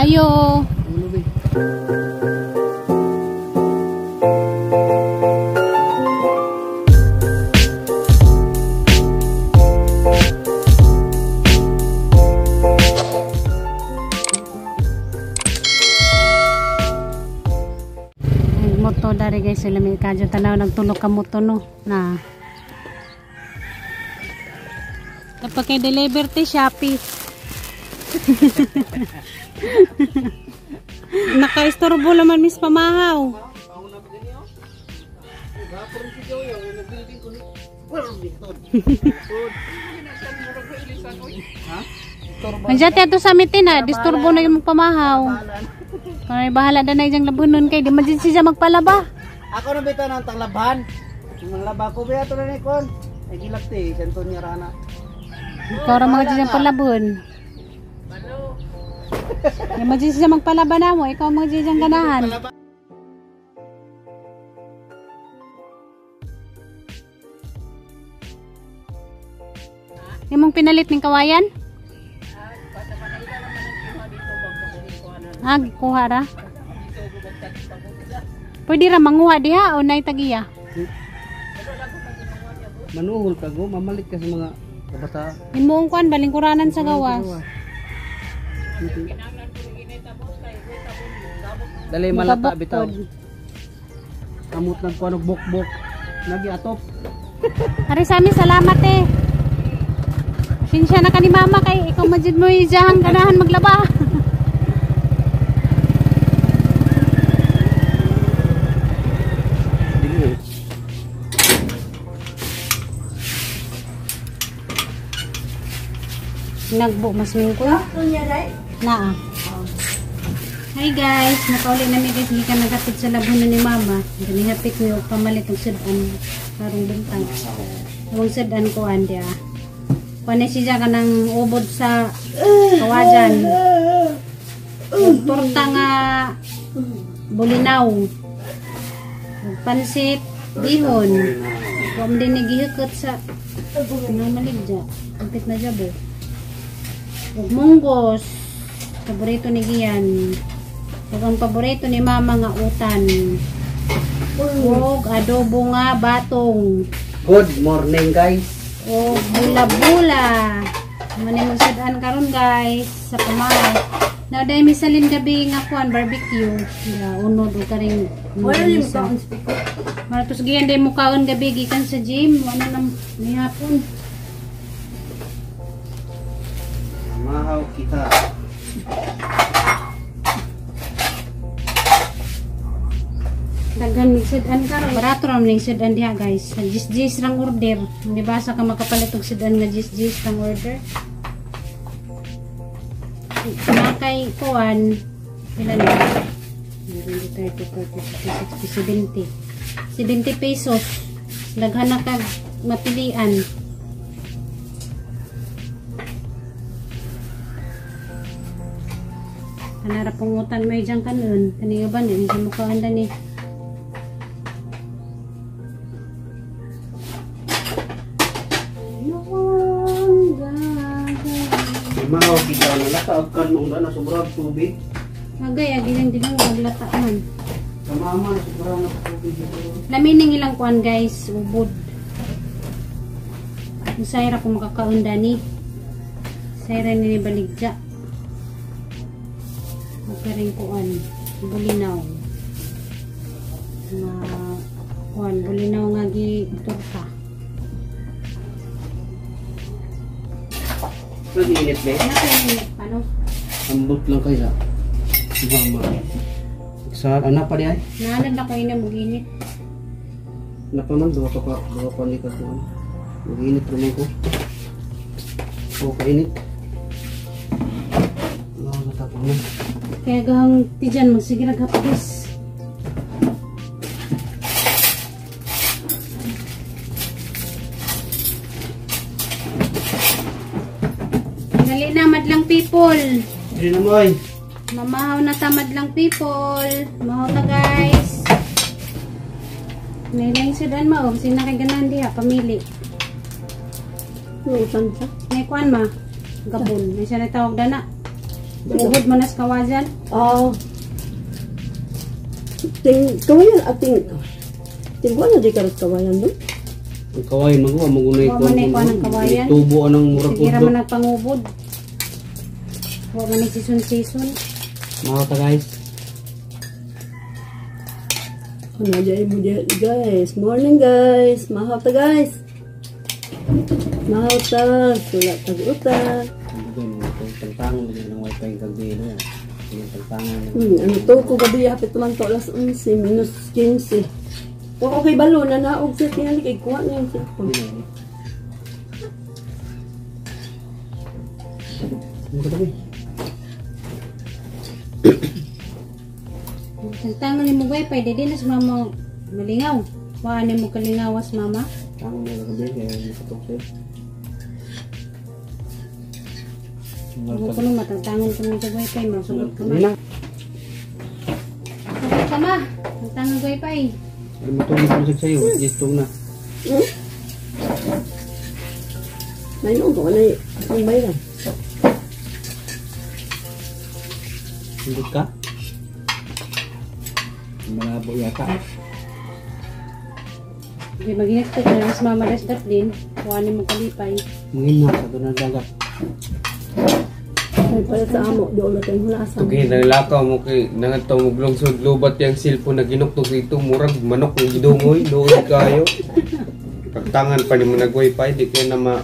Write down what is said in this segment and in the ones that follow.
Ayo. Moto dari guys, sila may kadyo tanaw nagtulog ka moto no na. Kapag kay deliver ti Shopee. Nakaistorbo naman mis pamahaw. Nandiyan tayo sa mitin na, disturbo na yung pamahaw. Kaya bahala na na iyang labunon kay di man din siya magpalaba. Ako na bitaw ng tanglaban. Yung laba ko ba ito na ni kon? Ay gilakti, si Antonio Rana. Ikaw ra mga dyan palabon. Di man din siya magpalaba na mo, ikaw mga dyan ganahan. Imong pinalit ning kawayan? Ah, kuha ra. Pwede ra manguha diha o nay tagiya? Manuhol ka go, mamalit ka sa mga kabataan. Imong kuan balingkuranan sa gawas. Dali malata bitaw. Kamot lang kuan og bokbok. Nagi atop. Ari sa amin salamat eh. Sinsya na ka ni mama kay ikaw majid mo ijahang ganahan maglaba. Nagbo mas mingko. Naa. Hi guys, nakauli na mi guys gikan nagatid sa labunan ni mama. Ganihapit niyo pamalit og sudan karong buntag. Ang sudan ko andia. Kuan ni siya kanang ubod sa kawajan. Ug torta nga bulinaw. Ug pansit bihon. Wa man din gihukot sa namaligja. Ampit na jabo. Ug munggos, paborito ni Gian. Ug ang paborito ni mama nga utan. Ug adobo nga batong. Good morning guys. Ug bula-bula. Mani magsudan karon guys sa pamahay. Now dai mi salin gabi nga kuan barbecue. Ya unod og karing wala ni mukaon speaker. Maratos Gian dai mukaon gabi gikan sa gym, ano nang nihapon. Mahaw kita. Daghan mig sudan karon. Barato ra ning sudan diha guys. Sa jis-jis rang order. Hindi basa ka makapalit og sudan nga jis-jis rang order. Nakay kuan pila na? 20, 30, 40, 50, 60, 70. 70 pesos. Daghan na kag mapilian. Kanara pungutan may diyang kanon. Kaniyo ba niya? Hindi mukhaan na ni. Mahaw kita na lata. Agkan mo na sobrang tubig. Agay, agi lang din ang maglata man. Kamama na sobrang na tubig dito. Lamining ilang kuan guys. Ubod. Sayra kung makakaunda ni. Sayra ni baligja. Magkaring kuan, bulinaw. Nga kuan, bulinaw nga gi torta. Nag-init ba? Nag-init pa no? Ambot lang kayo sa mama. Sa anak pa di ay? Naanad na ko ina mag-init. Napaman, duha pa ni ka doon. Mag-init naman ko. O, kainit. Kaya gahang tijan magsige naghapis. Dali na madlang people. Dali na moy. Mamahaw na ta madlang people. Mahaw ta guys. Nailang sudan mo, sino kay ganahan diha pamili. Utan sa. May kuan ma. Gapon. May siya natawag dana. Uhod man nas kawajan. Ah. Ting kawayan ating tingwa na di karot kawayan no. Ang kawayan maguwa magunay Wa man ay kuan ang kawayan. Tubo anang murag Sige ra udlo. man ang pangubod. Wa man ay season-season. Mga ta guys. Ano dyan mo dyan, guys. Morning guys. Mahaw ta guys. Mahaw ta. Wala tag-uta. Tangtangan na ng wifi kag di na. Tangtangan. Ano to ko gabi hapit man to alas 11 minus 15. O okay balo na naog sa tingali kay kuha na yung cellphone. Ano ka tabi? Tangtangan ni mo wifi di na sa mama malingaw. Wa ni mo kalingawas mama. Tangan na gabi kaya nakatok sa'yo. Huwag ko nung matangtangan kami sa wifi, masugot ka ma. Hindi na. Sugot ka ma. Tangtangan wifi. Ano mo itong music sa'yo? Gistong na. May noon ko na ang bayan. Hindi ka? Malabo yata. Hindi mag-ingat ka na mas mama dasdat din. Wa ni mo kalipay. Mungin na sa doon ang dagat. Ay pala sa amo doon na tayong hulasan. Tugi nalakaw mo kay nangadto mo lungsod lubat yang cellphone na ginuktok dito murag manok ng gidungoy doon kayo. Pagtangan pa nimo nag wifi di kay na ma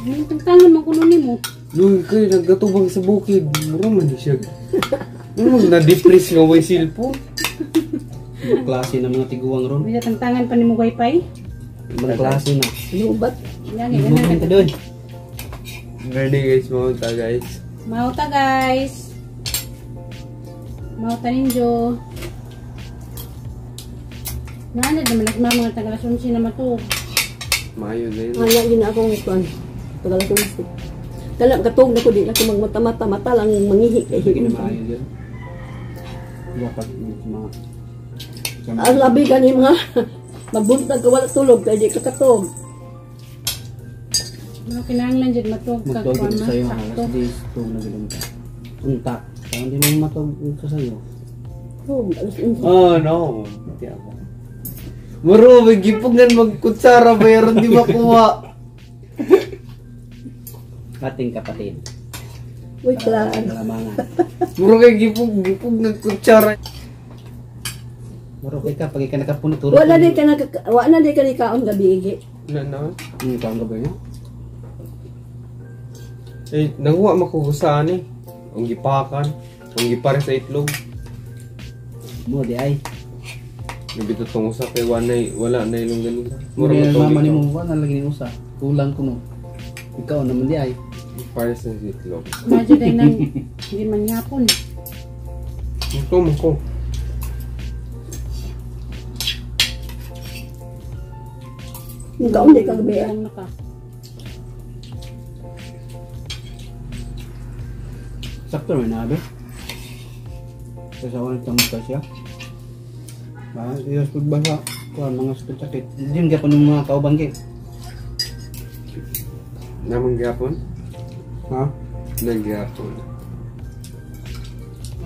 Tangtangan mo kuno nimo. Luy kay naggatubang sa bukid mura man di siya. Ano na depress nga way cellphone. Ibang klase ng mga tiguang ron. Bisa tangtangan pa nimo wifi. Ibang klase na. Lubat. Yan, Ibang ka doon. Ready guys, mauta guys. Mauta guys. Mauta ninyo. Naanad naman as mga tagalasunsi na matuog. Maayo din. Wala gina akong kuan. Tagal akong isip. Talang katog na ko di na ko magmata-mata mata lang mangihi kay Hindi na maayo dyan. Dapat mga Ang labi gani mga magbuntag ka wala tulog kay di ka katog. Mga kinahanglan dyan matuog ka Magtog kuan ito ma. sa'yo. Sakto. Alas 10, tug na gilong ka. Unta. Parang di mo matog sa sa'yo. Oh, alas 11. Oh no. Di ako. Muro, may gipugan magkutsara bayaran di makuha. Ating kapatid. Wait lang. Kalamangan. Muro kay gipug nagkutsara. Muro kay ka, pag ika nakapunit, turo. Wala di ka nagka wala di ka ni kaon gabi igi. Na na. Kaon gabi niya? Eh, nanguha makuhusaan eh. Ang gipakan, ang gipare sa itlog. Mo di ay. Nabito tong usa kay wala na ilong ganito. Muro Mura mo mama ni mo wala lagi ni usa. Kulang kuno. Ikaw naman di ay. Pare sa itlog. Medyo din nang hindi man yapon. Ito mo ko. Yung kaon di ka gabi. Ang naka. Sakto rin na abi. Kasi ako nagtamot ka siya. Ba, iyos pagbasa. Kuan mga sakit-sakit. Diyan ka pa ng mga kauban kay. Namang gyapon? Ha? Nagyapon.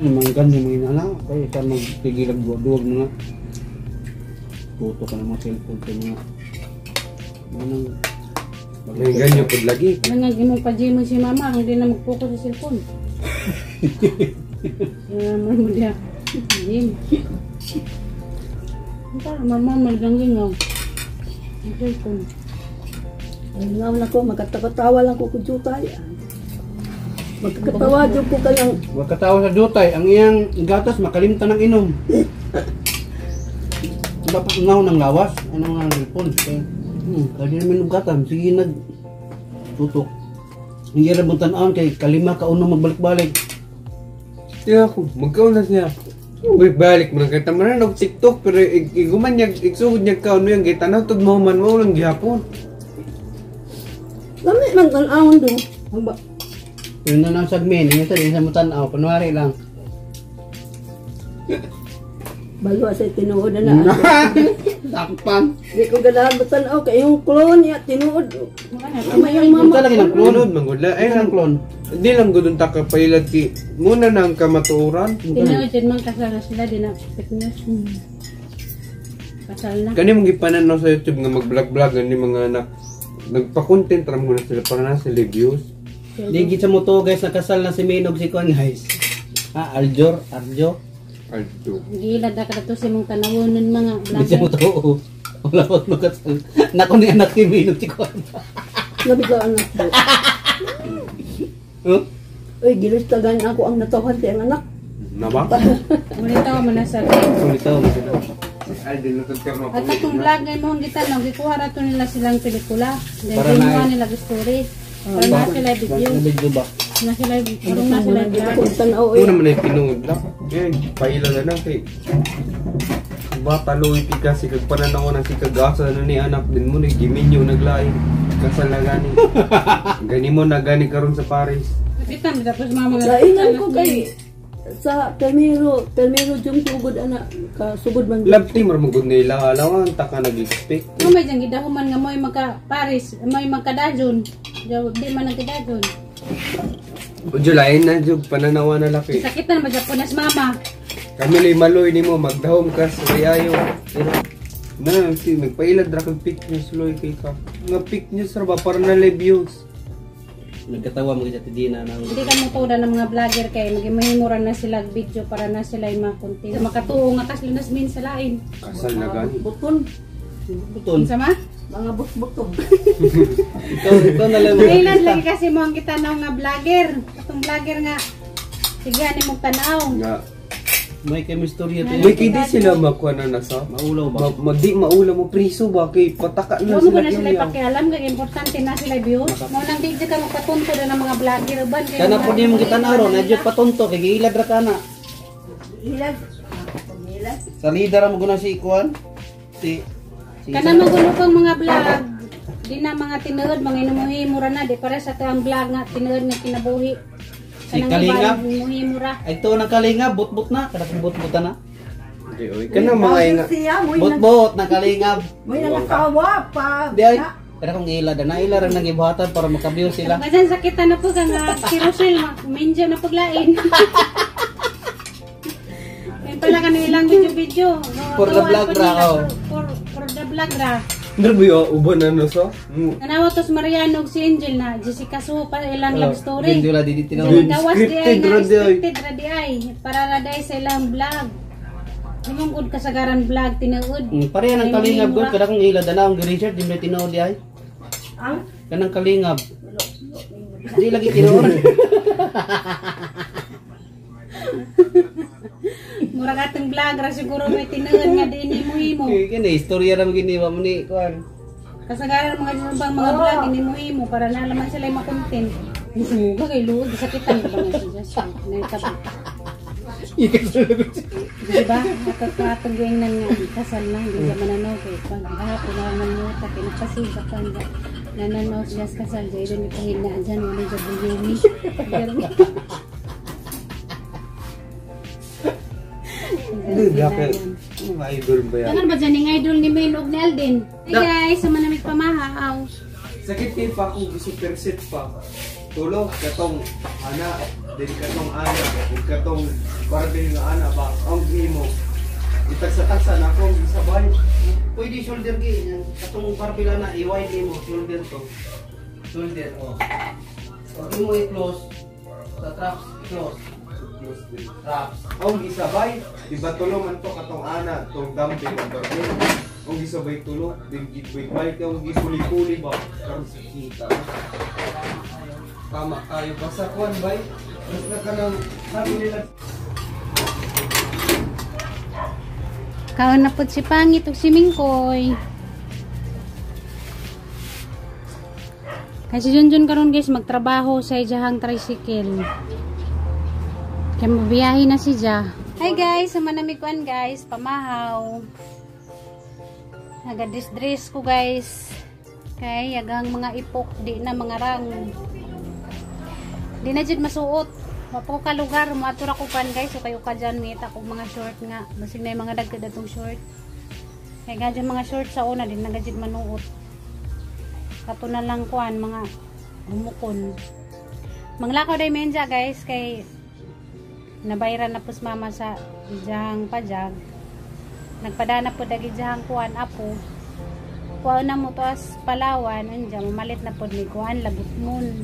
Ano mga ganyan mga inala. Kaya ka magpigilag duwag mga tuto ka ng mga cellphone sa mga anong May ganyo pud lagi. Ano nga gimong pa-gym si mama kung di na mag-focus sa cellphone. Naman mo diya. Gym. Ito, mama malgangging nga. Ang cellphone. Ay ngaw na ko magkatawa lang ko kujutay. Magkakatawa jud ko kayang Huwag katawa sa jutay. Ang iyang gatas makalimtan ng inom. Dapat ngaw ng lawas. Ano nga ang cellphone? Kaya, kaya di naman ugatan. Sige nag tutok. Hindi ra mong tan-awon kay kalima ka uno magbalik-balik. Tiyo ako, magkaon na siya. Uy, balik mo lang kay tamaran og TikTok pero iguman niya igsugod niya kaon mo yung gitanaw tug mo man mo lang gihapon. Lami man tan-awon do. Ang ba? Yun na lang sagmin, yun sa mo tanaw, kunwari lang. Balo sa tinuod na. Takpan. Di ko ganahan batan-aw kay yung clone ya tinuod. Ama yung mama. Unsa lagi ng clone? Tinuod man gud la. Ay Ay lang ng clone. Di lang gud unta ka pailad ki muna na ang kamatuoran. Tinuod jud man kasal na sila di na fake news. Kasal na. Kani mong gipananaw sa YouTube nga mag-vlog-vlog ani mga anak. Nagpa-content ra mo na sila para na sila views. Di gid sa moto guys, nakasal na si Minog si Kuan guys. Ah, Aljor, Arjo. Aldo. Gilad na kada to sa imong tanawonon mga Di sa vlogger. moto. Wala pa makasal. Nako ni anak ni Minog si Kuan. Nabigla anak ko. Huh? Uy, gilustagan ako ang natawahan sa iyang anak. Na ba? Ngunit ako man nasa Ulitaw mo sila. Aldo na tagka mo. At itong vlog ngayon mo gitanaw, gikuha ra to nila silang pelikula. Then Para na- ginawa nila story. Para na sila video. Na video ba? Na sila, parang na sila Di vlog. ko tanaw eh. Una man ay tinuod lang. Eh, paila na lang kay bata luwi ti kasi kag pananaw na si kagasa na ni anak din mo ni giminyo naglain kasal na gani gani mo na gani karon sa Paris. Kita mo tapos mga mga Lainan ko kay sa Permero, Permero jung sugod ana, ka sugod man. Love team ra man gud nila alawan ta ka nag-expect. Mo may diyang gidahuman nga mo'y magka Paris, mo'y magkadajon. Di man nagkadajon. Udyo lain na jud pananaw na laki. Sakitan ba Japonas mama? Kami lay maloy nimo magdahom ka sa ayo. Na si nagpailad ra kag pic news loy kay ka. Nga pic news ra ba para na live views. Nagkatawa mo sa Dina nang Hindi ka mo tuda ng mga vlogger kay magimahimura na sila og video para na sila yung mga makatuo nga kas lunas min sa lain. Kasal na gani. Buton, buton. Unsa ma? mga butbuton. Ikaw na lang. Kailan lagi kasi mo ang kitanaw nga vlogger. Atong vlogger nga sige ani mong tanaw. Nga. May chemistry ito. May kay di sila makuha na nasa. Maulaw ba? Ma, di maula mo priso ba kay pataka na Huwag mo sila na sila yaw. ipakialam kay importante na sila views. Mo nang di ka magpatunto na ng mga vlogger ban. Kay Kana po di mo kita na ron, nadyo patunto kay giilad ra kana. Hilas. Hilas. Sa leader mo guna si Kuan. Si si Kana magulo kang mga vlog. Di na mga tinuod, mga inumuhi mura na. Di para sa tuang vlog nga tinuod nga kinabuhi. Si Kanang Kalingap. iba, Inumuhi mura. Ay to nang kalingap, butbut na, kada kong butbutan na. Di oy kana mga inga. Siya, mo'y nag Butbut na kalingap. mo'y nakawa pa. Di ay kada kong ilad na ila ra nang gibuhatan para makabiyo sila. Basan sakitan na po ka nga si Rochelle, minjo na paglain. Ayun pala kanilang video-video. No, For the tuwaan vlog po ra, nila, oh. for the vlog ra. Ano ba yung uban na no so? Nanawa tos Mariano ug si Angel na Jessica Su pa ilang love story. Hindi di tinuod. Dili gawas di ay Scripted nga ra di ay. scripted ra di ay para ra di ay sa ilang vlog. Imong gud kasagaran vlog tinuod. Pareha ng kalingap gud kada kong ilad na ang Richard di mo tinuod di ay. Ang Kanang kalingap. Di lagi tinuod. Mura katong vlog ra siguro may tinuod nga di nimo himo. Kini istorya ra mo gini wa mo ni Kuan. Kasagaran mga ibang mga vlog ini mo himo para nalaman sila yung makontent. Muga kay luod sakitan ba nga siya siya. Naitabo. Diba? Atong giingnan nga kasal na hindi sa mananaw kay pan. Gahapon na man mo ta kay nagpasil sa pan. Nananaw siya sa kasal jay doon ipahina dyan wala dyan buyumi. Hindi bakit? Mga idol ba yan? Tangan ba dyan yung idol ni Main og ni Alden? Hey guys, sa manamig pamahaw. Sakit kay pa kung super set pa. Tulo katong ana, din katong ana, ug katong Barbie nga ana ba ang imo. Itagsa-tagsa na akong isabay. Pwede shoulder gi katong barbila na i-wide mo shoulder to. Shoulder oh. Pag imo i-close sa traps i-close. Close din. Traps. Ang isabay, di ba tulo man to katong ana, tong dambi ng Barbie. Ang isabay tulo, din gibay-bay ang gipuli-puli ba karon sa kita. Tama kayo basta kuan bay. Basta kanang sabi nila Kaon na po si Pangit ug si Mingkoy. Kasi Junjun karon guys magtrabaho sa ijahang tricycle. Kaya mabiyahe na si Ja. Hi guys, sa manamikuan guys, pamahaw. Nagadis-dress ko guys. Kay yagang mga ipok, di na mga rang. Di na jud masuot. Wa po ka lugar, moadto ra ko pan guys, so kayo ka dyan ngita kog mga short nga. Basig na yung mga dagkad atong short. Kay gadyo mga short sa una din nagajid manuot. Kato na lang kuan mga humukon. Manglakaw day menja guys kay nabayran na pus mama sa ijang pajag. Nagpadana po dagi ijang kuan apo. Kuan na mo toas Palawan anja mamalit na pod ni kuan lagot mon.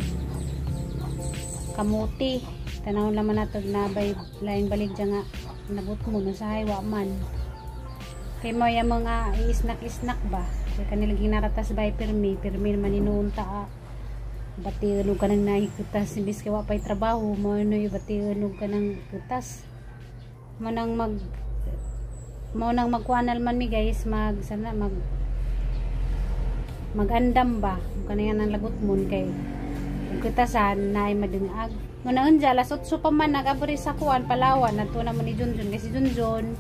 Kamuti tanaw naman nato na bay lain balik dyan nga nagot mo no sa highwa man. Kay mo yung mga i-snack-snack ba? Kaya kanila ginaratas bay pirmi, pirmi man inuunta ah. Bati ano ka nang nahikutas, imbis kay wa pa'y trabaho, mo ano yung bati ano ka nang kutas. Mo nang mag mo nang magkuanal man mi guys, mag sana mag magandam ba? Kaniya nang lagot mon kay kutasan na ay madungag. Mo na unja alas 8 pa man nag-abri sa kuan Palawan, adto na man ni Junjun kasi Junjun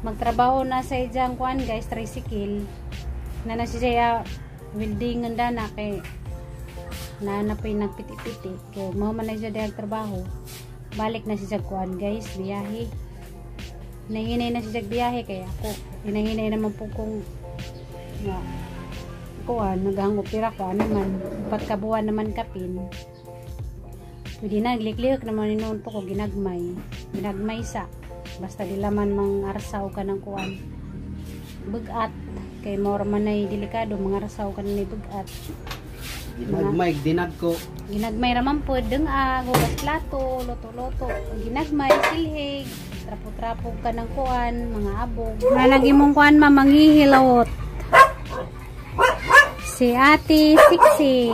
magtrabaho na sa ijang kuan guys, tricycle na na siya welding nga na kay na na pa yung nagpiti-piti kay mao man na siya dahil trabaho. Balik na siya kuan guys, biyahe. Nahinay na siya biyahe kay ako hinahinay naman po kung nga kuan naghangopira ko ano man pagkabuwan naman kapin. Pwede na gliklik naman noon po ko ginagmay. Ginagmay sa basta di laman mang arsaw ka ng kuan bugat kay mora man ay delikado mga arsaw ka ng bugat. Ginagmay dinagko. Ginagmay raman po dengag hugas plato, luto-luto. Ginagmay silhig, trapo-trapo ka ng kuan, mga abog. Malagi mong kuan ma manghihilawot. Si Ate Siksi.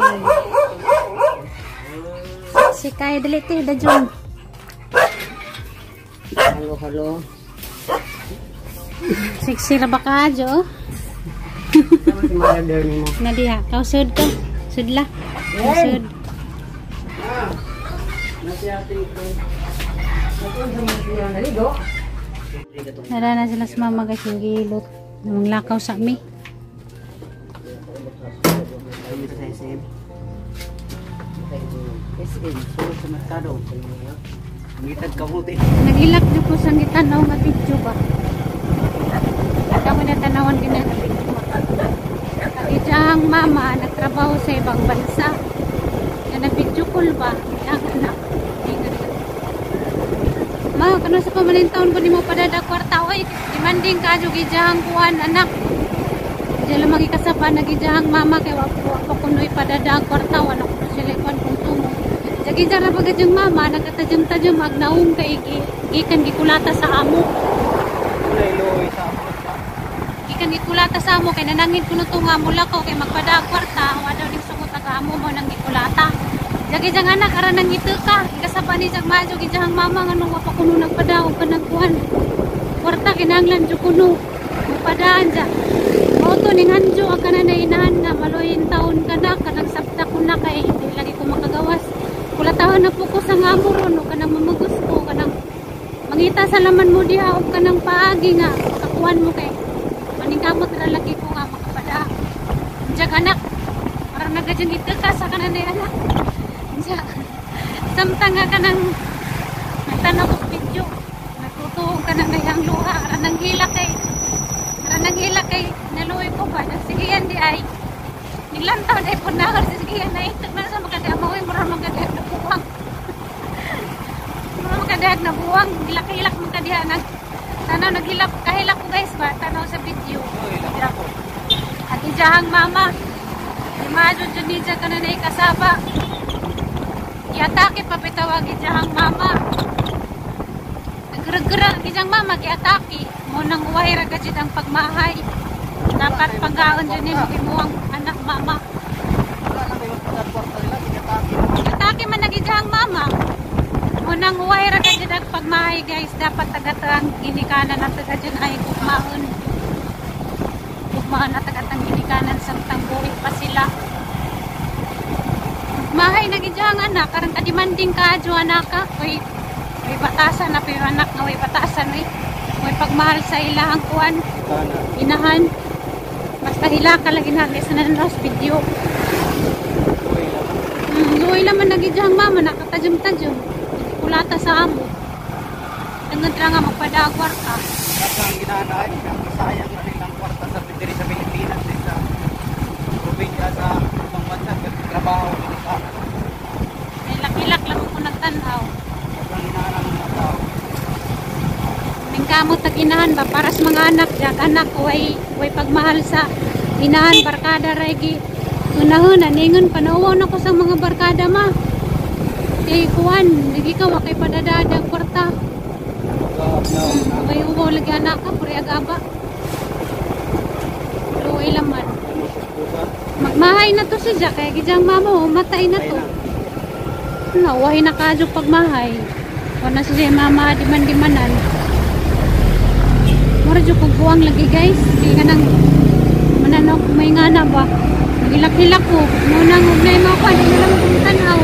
Si Kaya dali te dajon. Halo, halo. Siksi ra ba ka jo? Na diha, kausod ka. Sudla. Kausod. Nara na sila sa mama guys, yung gilot. Nanglakaw sa mi. Nagilak jud ko sa gitanaw nga video ba. Ako na tanawan gina nga video. Ang ijang mama nagtrabaho sa ibang bansa. Nga nag-video call ba? Ang anak. Ma, kano sa pamanin taon ko nimo padada kwarta oy. Demanding ka jud ijang kuan anak. Diyan lang magikasapa nagijang mama kay wa pa kunoy padada ang kwarta wa na kuno sila kuan konsumo. Jagi ra pagad yung mama nagkatajam-tajam agnaong kay gikan gikulata sa amo. Gikan gikulata sa amo kay nanangin kuno to nga mulakaw kay magpada kwarta wa daw ning sugot ang amo mo nang gikulata. Jagi jang anak aran nang ito ka ikasapa ni jag majo gijang mama nganong wa pa kuno nagpada og kanagkuan. Kwarta kinahanglan jud kuno magpadaan ja. Mao to ning hanjo ang kanan na inahan nga maluhin taon ka na kanang sabta ko na kay hindi lagi ko makagawas. Kulatahon na po ko sa nga amo ron o kanang mamagos ko kanang mangita sa laman mo diha og kanang paagi nga kakuan mo kay maningkamot ra lagi ko nga makapada. Unjag anak parang nagadyang ita sa kanan ni anak. Unja samtang nga kanang nagtanaw og video nagtutuong kanang nayang luha aran nang hilak kay aran nang hilak kay naluoy ko ba nagsigian di ay niglantaw na ipon na ako nagsigian na itag na sa makadama oy mura magkadihag na buwang. Mura magkadihag na buwang hilak-hilak magkadiha nag tanaw naghilak kahilak ko guys ba tanaw sa video. At ijahang mama imagine jud niya kana na ikasaba. Giatake pa bitawag ijahang mama. Nagregra ijang mama giatake mo nang uway ra gajud ang pagmahay. Dapat pagkaon jud nimo imuang anak mama. Atake man nagijang mama. Unang uway ra gajud ang pagmahay guys, dapat tagatang ginikanan at tagadyan ay gugmaon. Gugmaon at tagatang ginikanan samtang buhi pa sila. Mahay nagijang anak, karang kademanding ka adyo anak ka. Oy, may batasan na pero anak nga may batasan oy. May pagmahal sa ilahang kuan. Inahan. Basta hila ka lang inahan kaysa nananos video. Luoy naman nagijang mama, nakatajum-tajum. kulata sa amo. Tungod ra nga magpadagwar ka. Kasi ang ginanay, ang sayang na nilang kwarta sa diri sa Pilipinas din sa probinsya sa ibang bansa kasi trabaho dito sa May lakilak lang ko nagtan-aw. Ang hinahanap ng mga tao. Ningkamot tag inahan ba para sa mga anak jak anak way way pagmahal sa inahan barkada ra gi unahon ningon panawaw na ko sa mga barkada ma. Kay kuan, lagi ka wa kay padadadag kwarta. Way uwaw lagi anak ka puri agaba. Luoy laman. Magmahay na to si Jack kaya gijang mama oh, matay na to. Na wahi na kadyo pagmahay. Wala si Jay mama di man di manan. Mura jud kog buwang lagi guys. Kay kanang mananok may ngana ba. Nagilak-hilak ko. Munang ugnay mo ko di na lang kong tan-aw.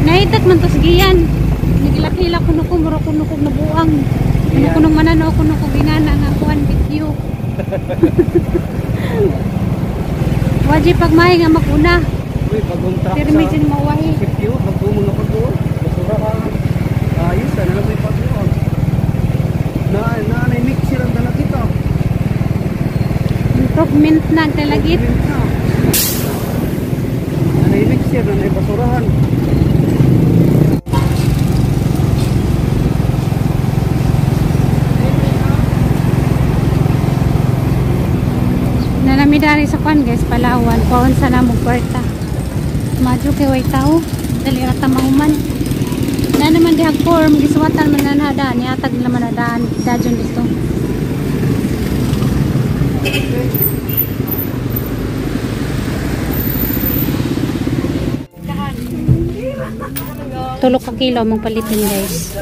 Nahitak man to sa giyan. Nagilak-hilak kuno ko mura kuno kog nabuang. Kuno kunong mananok kuno kog ingana nga kuan video. Wajib pagmahay nga maguna. Uy, bagong truck Pero sa medyo mawahi. Sipyo, bagong mga bago. Basura ka. Ayos, ano lang may bago. Na, na, na, mixer ang dala kita. Improvement na ang talagit. Na, na, mixer na, na, basurahan. Nalamidari sa kwan guys, Palawan. Kuwan sa namong kwarta. Madyo kay way tao. Dali ra ta mahuman. Na naman dihag form, gisuwatan man na nadaan. Ihatag naman na daan. Dadyon dito. Tulok ka kilo mong palitin guys.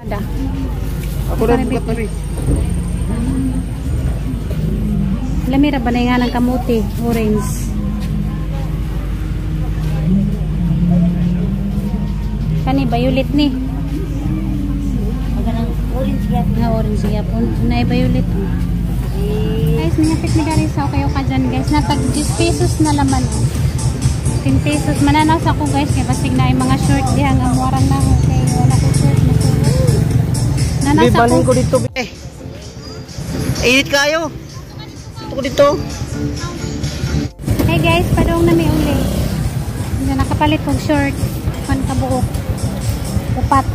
Ada. Ako na bukat na rin. Lamira ba na nga ng kamuti? Orange. Kani, violet ni. Orange gyapon. Nga orange gyapon. Nay violet. Guys, nangapit ni gari sa kayo ka dyan guys. Natag 10 pesos na laman. Oh. 10 pesos. Mananaw sa ako guys. Kaya basig na yung mga short diha nga muarang na ako. Kaya wala ko short na ko. Nanaw sa Balin ako. ko dito. Eh. Init kayo. Ito ko dito. Hey guys, padong na may uli. Hindi nakapalit kong short. Pan kabuok. Upat.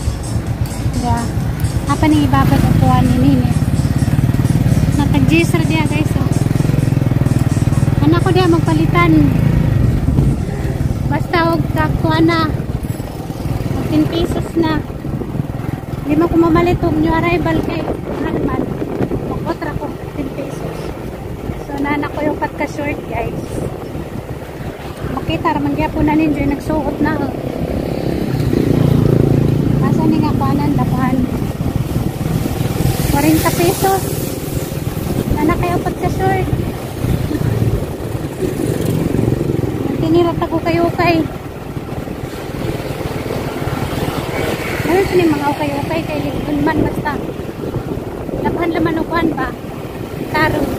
Diba? Apa nang ibabad ang kuwan ni Nini. Natag-gis ra diha guys. Oh. Anak ko diha magpalitan. Basta og kakuan na. Og 10 pesos na. Di mo ko mamalit og new arrival kay ano man. Magkotra ko 10 pesos. So nana ko yung ka short guys. Makita ra man gyapon na ninyo nagsuot na. Oh. Asa ni nga kuanan dapahan. 40 pesos. Nana kayo upat ka short. Tinira ta ko kayo kay. Ano sa ni mga ukay-ukay kay likon man basta. Labahan laman og kuan ba? Taro.